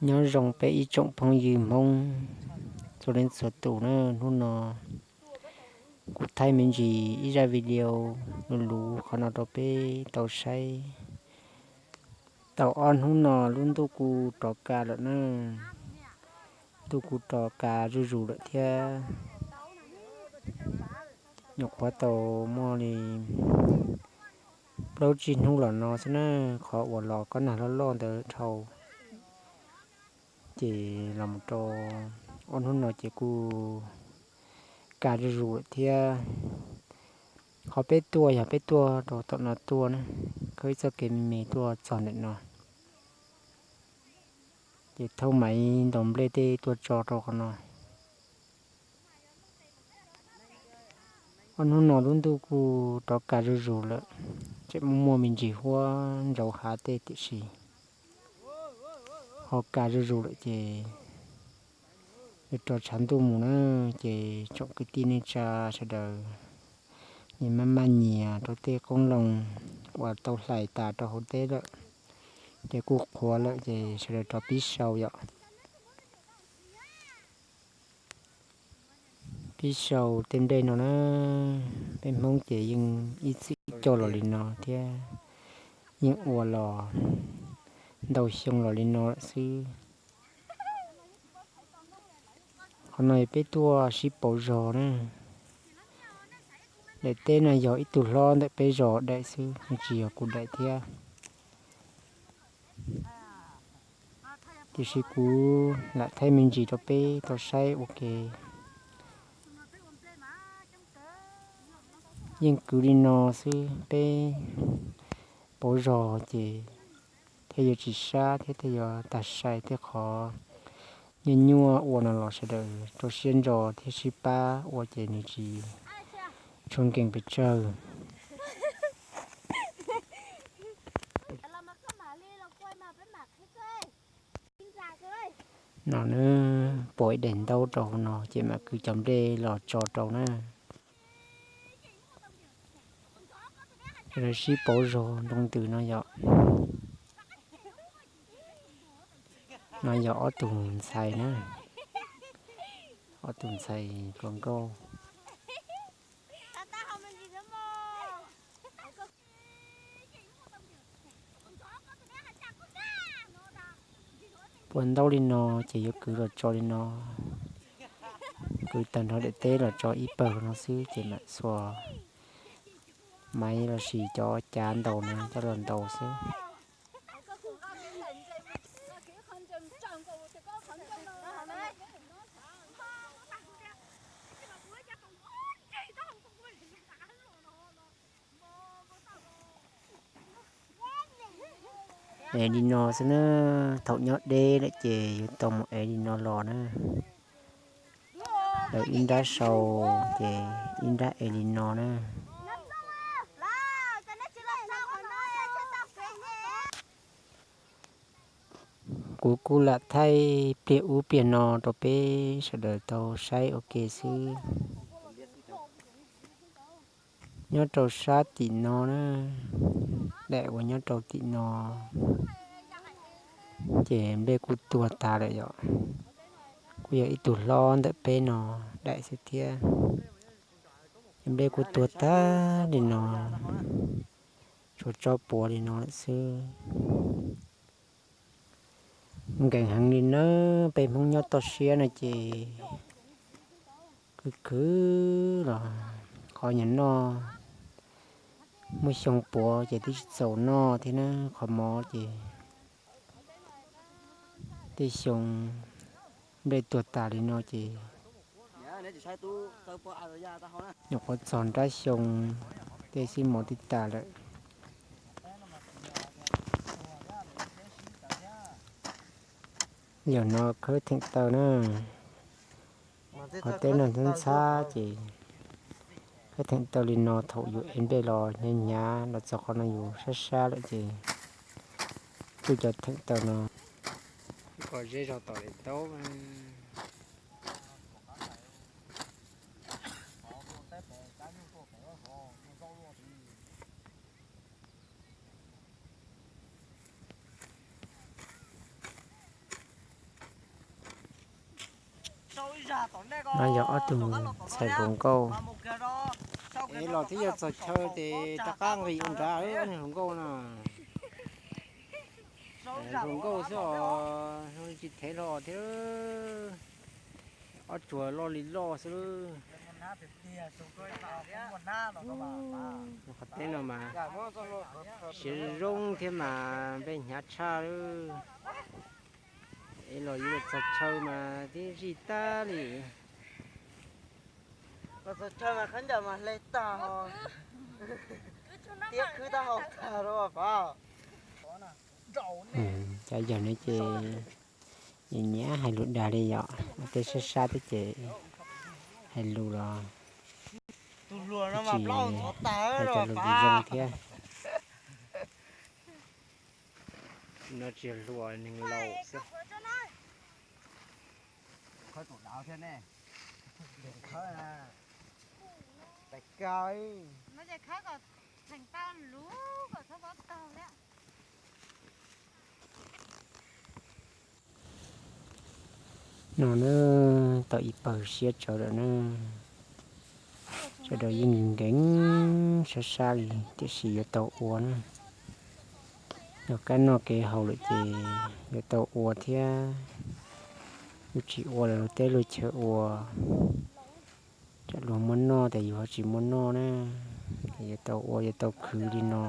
Nyob zoo peb ib tsoom phooj ywg Hmoob txhua leej txhua tus na, hnub no kuv thaij me ntsis ib zaj video luv luv qhov no rau peb tau saib. Tau ob hnub no lub ntuj kuj rov kas lawm na, ntuj kuj rov kas zuj zus lawm thiab. Nyuam qhuav tau muaj li plaub tsib hnub los no xwb na, qhov uas los kob nag loj loj ntawd dhau. Ces los mus rau ob hnub no ces kuj kas zuj zus lawm thiab. Qhov peb tuaj yog peb tuaj rau tom no tuaj na, khawb ib txoj kev me me tuaj txog ntawm no, ces thauj maiv ntaus nplej tej tuaj tso rau qhov no. Ob hnub no lub ntuj kuj rov kas zuj zus lawm, tseem muaj muaj me ntsis huab ntsauv hav tej tiam sis ho kas zuj zus lawm ces yuav rov tshav ntuj mus na. Ces tsoom kwv tij neej tsa sawv daws, nyias maj maj nyias rau tej qoob loo uas tau hlais tas rau hauv teb lawm, ces kuj qhuav lawm ces sawv daws rov pib sau yom. Pib sau tej nplej no na, peb Hmoob ces yeej ib txwm coj los li no thiab, yeej ua los ntau xyoo los li no lawm xwb. Qhov no peb tuaj sib pauv zog na. Daim teb no yog ib tug hlob ntawm peb zos daim xwb, nws tsis yog kuv daim thiab. Tiam sis kuv lam thaij me ntsis rau peb tau saib ua ke. Yeej kwv li no xwb, peb pauv zog ces thiaj yuav tsis sab thiab thiaj yuav tag sai tej qhov nyuaj nyuaj ua no los sawv daws rau siab ntso thiab sib pab ua ces nws tsis tshua nkees pes tsawg. No na, pom ib daim ntaub rau hauv no ces mam kwv cov nplej los tso rau na. Lawv sib pauv zog nroo ntws no yom. No yog ob tug ntxhais na, ob tug ntxhais pluas nkauj. Pua ntaub li no ces yuav kwv los tso li no, kwv tag nrho daim teb los tso ib pawg no xwb ces mam xuas maiv lossis cov cav ntaus no coj los ntaus xwb. Es li no xwb na, thaum nyob deb lawm ces yuav tau mus es li no los na. Lawv ib nrab sau ces ib nrab es li no na. Kuv kuj lam thaij pliag ub pliag no rau peb sawv daws tau saib ua ke xwb. Nyob rau sab tim no na, daim uas nyob rau tim no ces nplej kuj tuag tas lawm yom. Kuj yog ib tug hlob ntawm peb no daim xwb thiab. Ces nplej kuj tuag tag li no, tshuav tsob puav li no lawm xwb. Nkees heev li na, peb Hmoob nyob toj siab no ces khwv khwv los qhov nyuag noj, muaj xyoo puav ces twb tsis txaus noj thiab na, qhov mov ces tej xyoo nplej tuag tas li no ces nyuam qhuav txog nrab xyoo tej xib mov twb tas lawm. Yog no khawb theem taw na, qhov teb no ntxhab ntxhab ces khawb theem taw li no thaum yus ev nplej los hnyav hnyav los txog qhov no yus sab sab lawm ces tsuj cov theem taw no kom zeb zog tom daim ntaub. No yog ob tug ntxhais hluas nkauj. Es los twb yog txog chaw ces rov qab nqis ua nrad, ob niag hluas nkauj no. Hluas nkauj xwb os, tsis thev hlo thiab. Ob tsuag loj li loj xwb. Qhov teb no mas siav zoo thiab mas nplej hnyav tshaj lawm. Es los yuav txog chaw mas twb zij tag li. Los txog chaw mas khaub ncaws mas hle tag, tiab khwb taub hau tag rau pav. Cov yawg no ces nyiam hais lus dag li yom, tej sab sab thiab ces hais lus los tsis hais cov lus zoo thiab. No tsis yog hluas, neeg laus xwb. No na, tau ib pawg siab tsawv lawm na. Sawv daws yeej nkees sab sab li tiam sis yuav tau ua na. Yog kab noj kev haus lawm ces yuav tau ua thiab. Yus tsis ua los luag teb luag chaw ua, tsam luag muaj noj ces yus ho tsis muaj noj na. Ces yuav tau ua yuav tau khwv li no.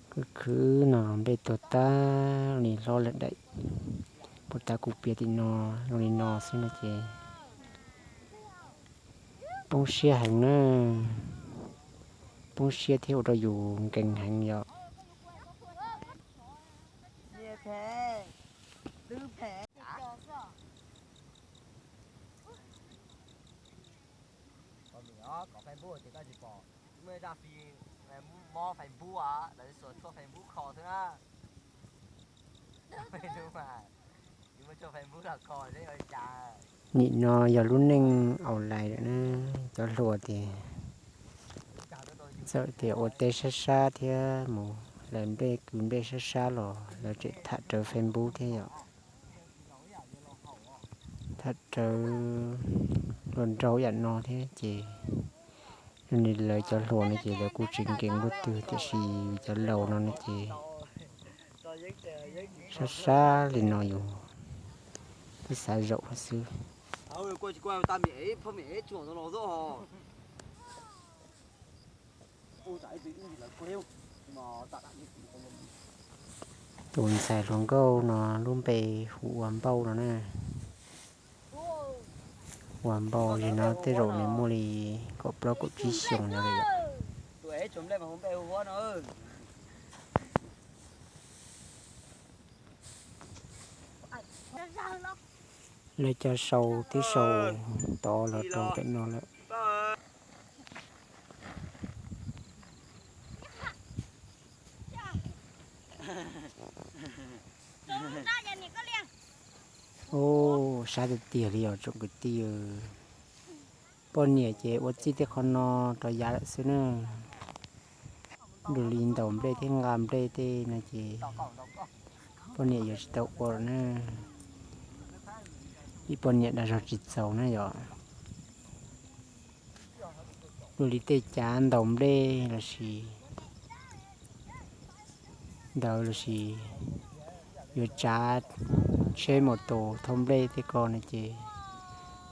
Khwv khwv no nplej tuag tag li, hlob lawm daim, puas tas kuv piav tim no zoo li no xwb no ces poob siab heev na. Poob siab thiab ua rau yus nkees heev yom. Nim no yog lub neej aus lais lawm na, cov hluas tias txawm tias ua teb sab sab thiab mus hlais nplej kwv nplej sab sab los lawv tseem tham rawv Facebook thiab yom. Tham rawv luag nraug yam no thiab ces lawv cov hluas no ces lawv kuj tsis nkees luaj twg tiam sis cov laus no no ces sab sab li no yus twb xav zaum xwb. Tus ntxhais hluas nkauj no lub npe hu ua Npauj no na. Ua Npauj zim no tej zaum nws muaj li kaum plaub kaum tsib xyoos no li lawm. Lawv cov sau twb sau tod los rau pem no lawm. Ub, sab tiag tiag li os tsoom kwv tij. Poj niam ces ua txij tej qhov no rau yav lawm xwb na. Dua li ntaus nplej thiab nqa nplej tej no ces poj niam yuav tsis tau ua lawm na. Vim poj niam dag zog tsis txaus na yom. Dua li tej cav ntaus nplej lossis ntawd lossis yuav tsav tsheb maus taus thauj nplej tej ko no ces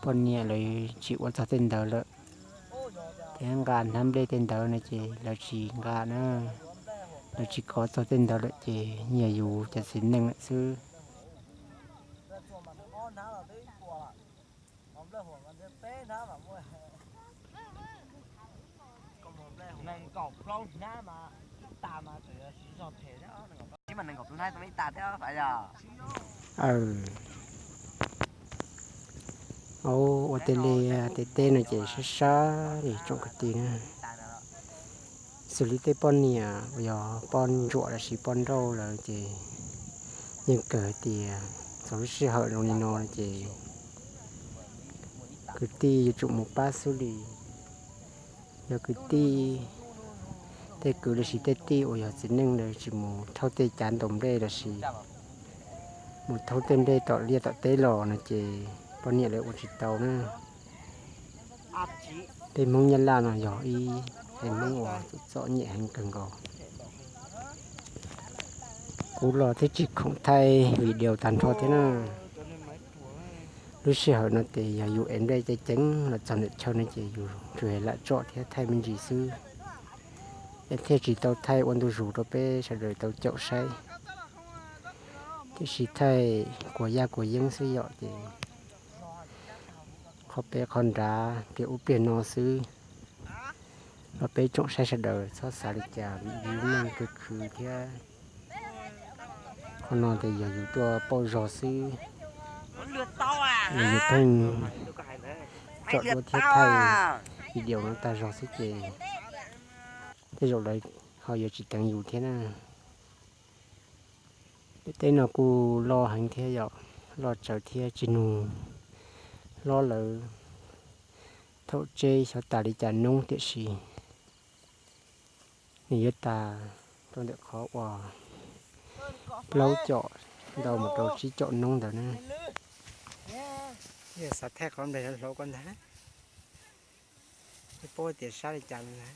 poj niam lawv tsis ua txog tej ntawd lawm. Thiab nqa hnab nplej tej ntawd no ces lawv tsis nqa na, lawv tsis kov txog tej ntawd lawm ces nyias yus cov txiv neej lawm xwb. Aw, ua tej li tej teb no ces sab sab li tsoom kwv tij na. Xws li tej poj niam uas yog poj ntsuam lossis poj nrauj lawm ces yeej kawg hais tias txog lub sij hawm zoo li no ces kwv tij yuav tsum mus pab xwb li. Yog kwv tij, tej kwv lossis tej tij uas yog txiv neej lawv tsis mus thauj tej cav ntaus nplej lossis Mus thoob tej nplej tom liaj tom teb los no ces poj niam lawv ua tsis tau na. Peb Hmoob Nyab Laj no yog ib peb Hmoob uas txom nyem heev kawg nkaus. Kuv los thiab tsis khoom thaij video tag nrho thiab na. Lub sij hawm no ces yog yus ev nplej ceev ceev los txog ntawm chaw no ces yus tsuas lam tsom thiab thaij me ntsis xwb, es thiaj tsis tau thaij ua ntu zus rau peb sawv daws tau caum saib. Tiam sis thaij kuas yaj kuas yeeb xwb yom, ces qhov pem qhov nrad pliag ub pliag no xwb. Los peb tsoom saib sawv daws txhob xav li cas vim yus lub neej khwv khwv thiab. Qhov no ces yog yus tuaj pauj zog xwb, yog yus pheej tsom duab thiab thaij video no tag zog xwb ces tej zaum lawv ho yuav tsis teev yus thiab na. Pem teb no kuj loj heev thiab yom, loj tsawv thiab tsis nug hlob lawv thaum tseb xyov tas li cas noob tiam sis nws yuav tas rau ntawm qhov uas plaub com ntau mus rau tsib com noob ntawd na. Yog xav thaij qhov nplej hlob ko ntag, paub tias sab li cas ntag.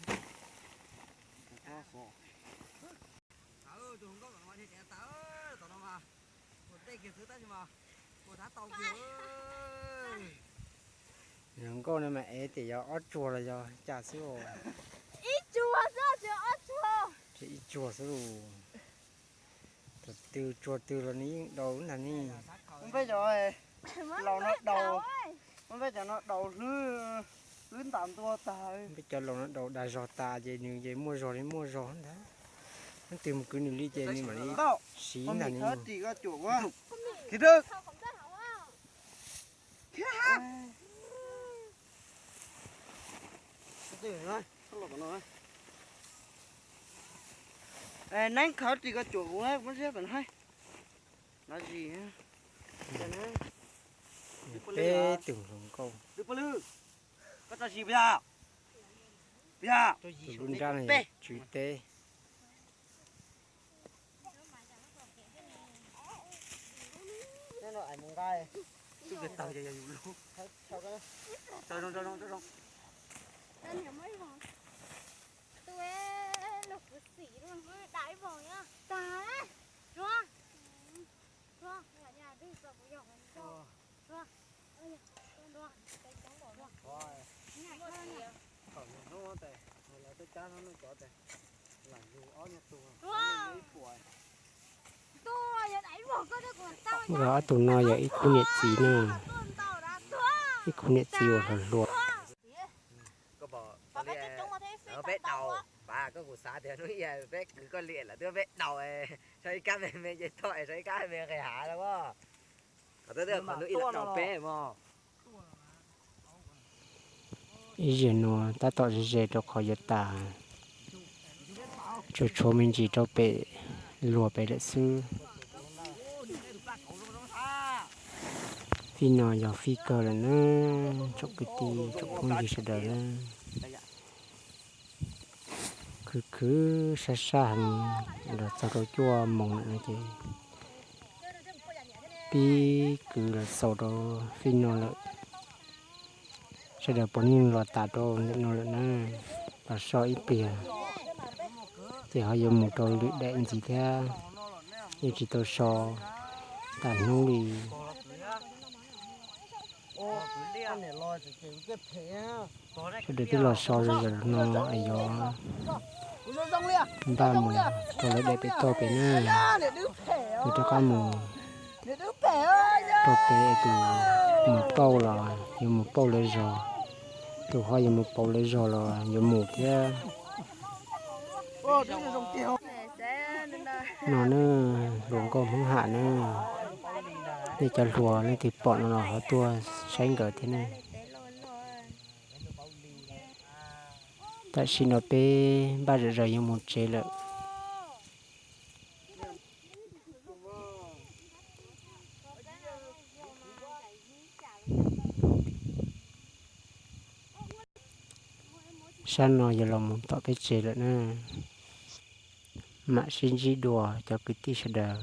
Zoo nkauj no mas ev tias yog ob tsuag los yog cas xwb. Ib tsuag xwb lus. Thaum twg tsuag twg los nws yeej daus ntag ne. Peb cov laus no daus, peb cov no daus hlwb, hlwb ntas ntua tag. Peb cov laus no daus dag zog tas ces nws ces muaj zog li muaj zog ntag. Leej twg mus kwv nws li ces nws mam li siv ntag ne. Neeb khav ris ko cuam kuv muab ziab pem no. Peb tug hluas nkauj. Tus lub nrab no yog tswv teb. Nkawd ob tug no yog ib khub niam txiv na, ib khub niam txiv uas hluas hluas. Peb daus, koj kuv xav tias hnub ib peb kwv koj liam lawm twb peb daus, sau ib kab me me ces toj, sau ib kab me nqis hav lawm. Ib zaug no tab tom ze ze rau qhov yuav tas, tsuas tshuav me ntsis rau pem luag pem lawm xwb. Fij no yog fij kawg lawm na, tsoom kwv tij tsoom phooj ywg sawv daws na. Khwv khwv sab sab heev, los txog rau cuaj moos lawm no ces pib kwv los xaus rau fij no lawm. Sawv daws puav leej los tas rau ntawm no lawm na, los so ib pliag ces ho yuav mus rau lwm daim ntxiv thiab, yeej tsis tau so tas hnub li. Sawv daws twb los so zom zaws no es yuav npaj mus rau lawv daim pem toj pem na, yuav rov qab mus rau pem es tus mus pauj los yuav mus pauj lawv zog, tus ho yuav mus pauj lawv zog los yuav mus thiab. No na, hluas nkauj Hmoob Ham na, nej cov hluas leej twg pom no los ho tuaj saib nkawd thiab na. Tam sim no peb npaj zom zaws yuav mus tsev lawm. Sab no yog los mus tom peb tsev lawm na. Mam sib ntsib dua cov kwv tij sawv daws.